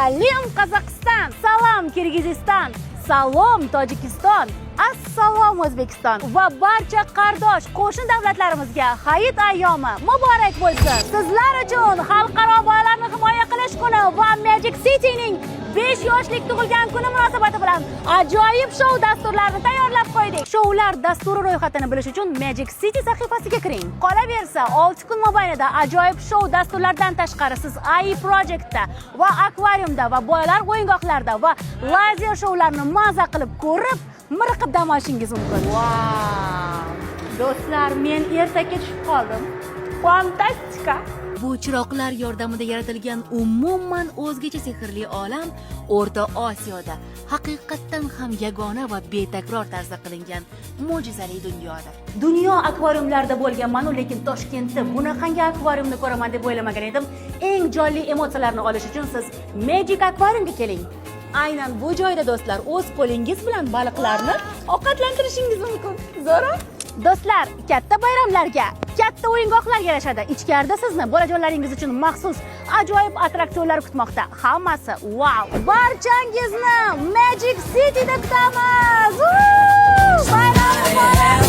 Salem, Qozog'iston! Salom, Kirgiziston! Salom, Tojikiston! Assalom, O'zbekiston va barcha qardosh qo'shni davlatlarimizga hayit ayyomi muborak bo'lsin. Sizlar uchun Xalqaro bolalarni himoya qilish kuni va Magic Cityning 5 yoshlik tug'ilgan kuni munosabati bilan ajoyib shou dasturlarini tayyorlab qo'ydik. Shoular dasturi ro'yxatini bilish uchun Magic City sahifasiga kiring. Qolaversa, 6 kun mobaynida ajoyib shou dasturlardan tashqari siz AI Projectda va akvariumda va bolalar o'yingohlarida va lazer shoularni maza qilib ko'rib, miriqib dam olishingiz mumkin. Vau! Do'stlar, men ertakka tushib qoldim. Fantastika! Bu chiroqlar yordamida yaratilgan umuman o'zgacha sehrli olam O'rta Osiyoda haqiqatdan ham yagona va betakror tarzda qilingan mo'jizali dunyodir. Dunyo akvariumlarida bo'lganman, lekin Toshkentda bunaqangi akvariumni ko'raman deb o'ylamagan edim. Eng jonli emotsiyalarni olish uchun siz Magic Aquariumga keling. Aynan bu joyda, do'stlar, o'z qo'lingiz bilan baliqlarni ovqatlantirishingiz mumkin. Zo'ra? Do'stlar, katta bayramlarga katta o'yingohlar yarashadi. Ichkarida sizni bolajonlaringiz uchun maxsus ajoyib attraksionlar kutmoqda. Hammasi vau! Barchangizni Magic Cityda kutamiz! Woo! Bayram muborak!